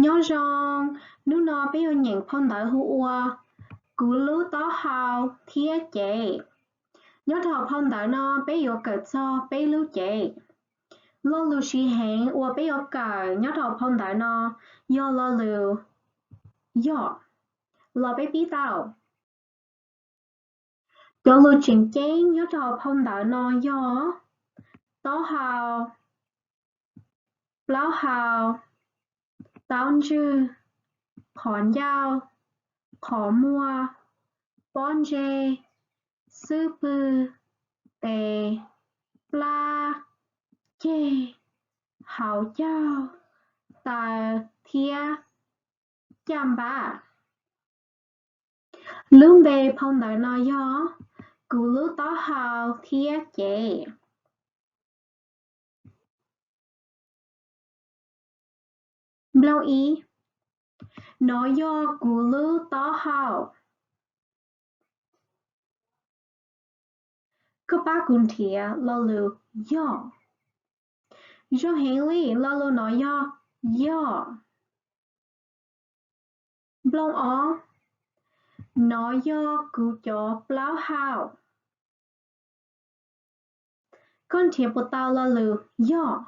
Nyob zoo, hnub no peb yuav nyeem phau ntawv hu ua Kuv lub taub hau thiab cev. Nyob rau hauv phau ntawv no peb yuav kawm txog peb lub cev. Lo lus siv heev uas peb yuav kawm nyob rau hauv phau ntawv no yog lo lus yog. Los peb pib tau. Cov lus tseem ceeb nyob rau hauv phau ntawv no yog taub hau, plaub hau, taub ntswg, qhov ncauj, qhov muag, pob ntseg, xub pwg, tes, plab, ceg, hauv caug, taw thiab caj npab. Lub npe phau ntawv no yog Kuv lub taub hau thiab cev. Nplooj ib, nov yog kuv lub taub hau. Koj pab kuv nrhiav lo lus yog. Zoo heev li, lo lus no yog yog. Nplooj ob, nov yog kuv cov plaub hau. Koj nrhiav puas tau lo lus yog?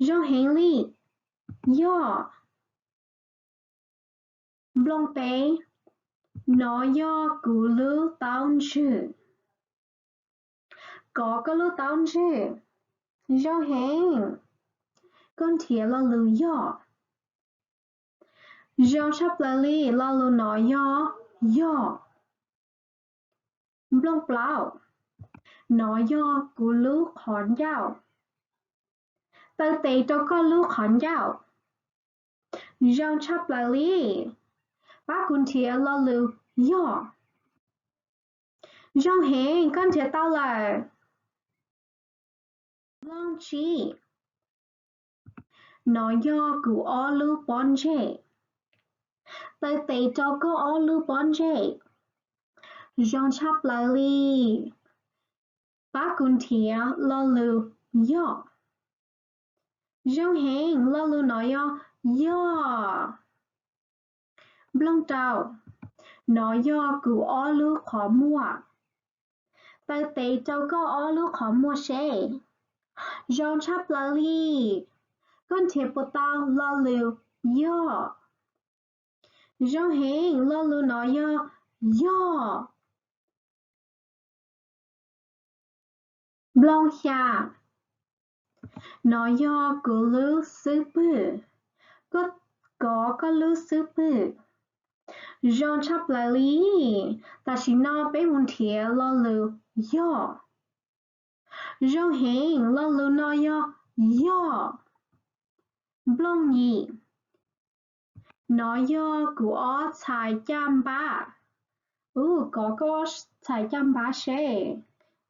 Zoo heev li, yog. Nplooj peb, nov yog kuv lub taub ntswg. Kov koj lub taub ntswg. Zoo heev, koj nrhiav lo lus yog. Zoo tshaj plaws li, lo lus no yog yog. Nplooj plaub, nov yog kuv lub qhov ncauj. Taw tes rau koj lub qhov ncauj. Zoo tshaj plaws li, pab kuv nrhiav lo lus yog. Zoo heev, koj nrhiav tau lawm. Nplooj tsib, nov yog kuv ob lub pob ntseg. Taw tes rau koj ob lub pob ntseg. Zoo tshaj plaws li, pab kuv nrhiav lo lus yog. Zoo heev, lo lus no yog yog. Nplooj rau, nov yog kuv ob lub qhov muag. Taw tes rau koj ob lub qhov muag seb. Zoo tshaj plaws li, koj nrhiav puas tau lo lus yog? Zoo heev, lo lus no yog yog. Nplooj xya, nov yog kuv lub xub pwg. Koj kov koj lub xub pwg. Zoo tshaj plaws li, tam sim no peb mus nrhiav lo lus yog. Zoo heev, lo lus no yog yog. Nplooj yim, nov yog kuv ob txhais caj npab. Ub, kov koj ob txhais caj npab seb.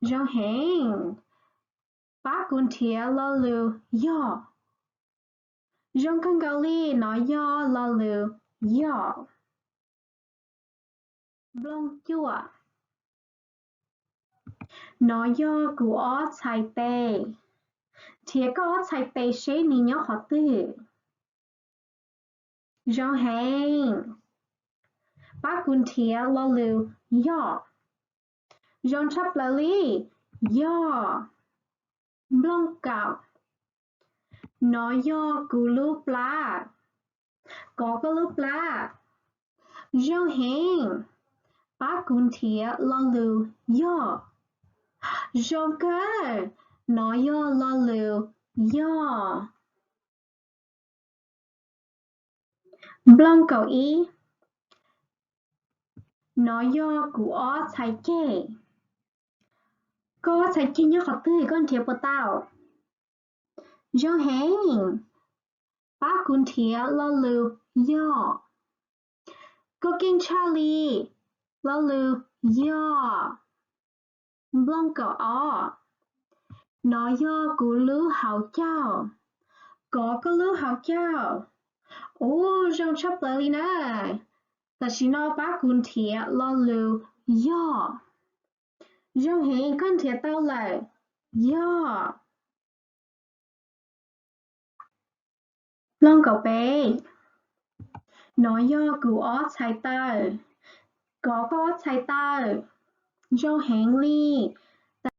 Zoo heev, pab kuv nrhiav lo lus yog. Zoo kawg nkaus li, nov yog lo lus yog. Nplooj cuaj, nov yog kuv ob txhais tes. Nrhiav koj ob txhais tes seb nws nyob qhov twg. Zoo heev, pab kuv nrhiav lo lus yog. Zoo tshaj plaws li, yog. Nplooj kaum, nov yog kuv lub plab. Kov koj lub plab. Zoo heev, pab kuv nrhiav lo lus yog. Zoo kawg, nov yog lo lus yog. Nplooj kaum ib, nov yog kuv ob txhais ceg. Koj ob txhais ceg nyob qhov twg, koj nrhiav puas tau? Zoo heev, pab kuv nrhiav lo lus yog. Koj keej tshaj li, lo lus yog. Nplooj kaum ob, nov yog kuv lub hauv caug. Kov koj lub hauv caug. Ub, zoo tshaj plaws li na. Tam sim no pab kuv nrhiav lo lus yog. Zoo heev, koj nrhiav tau lawm. Yog. Looj kaum peb. Nov yog kuv ob txhais taw. Kov koj ob txhais taw. Zoo heev li.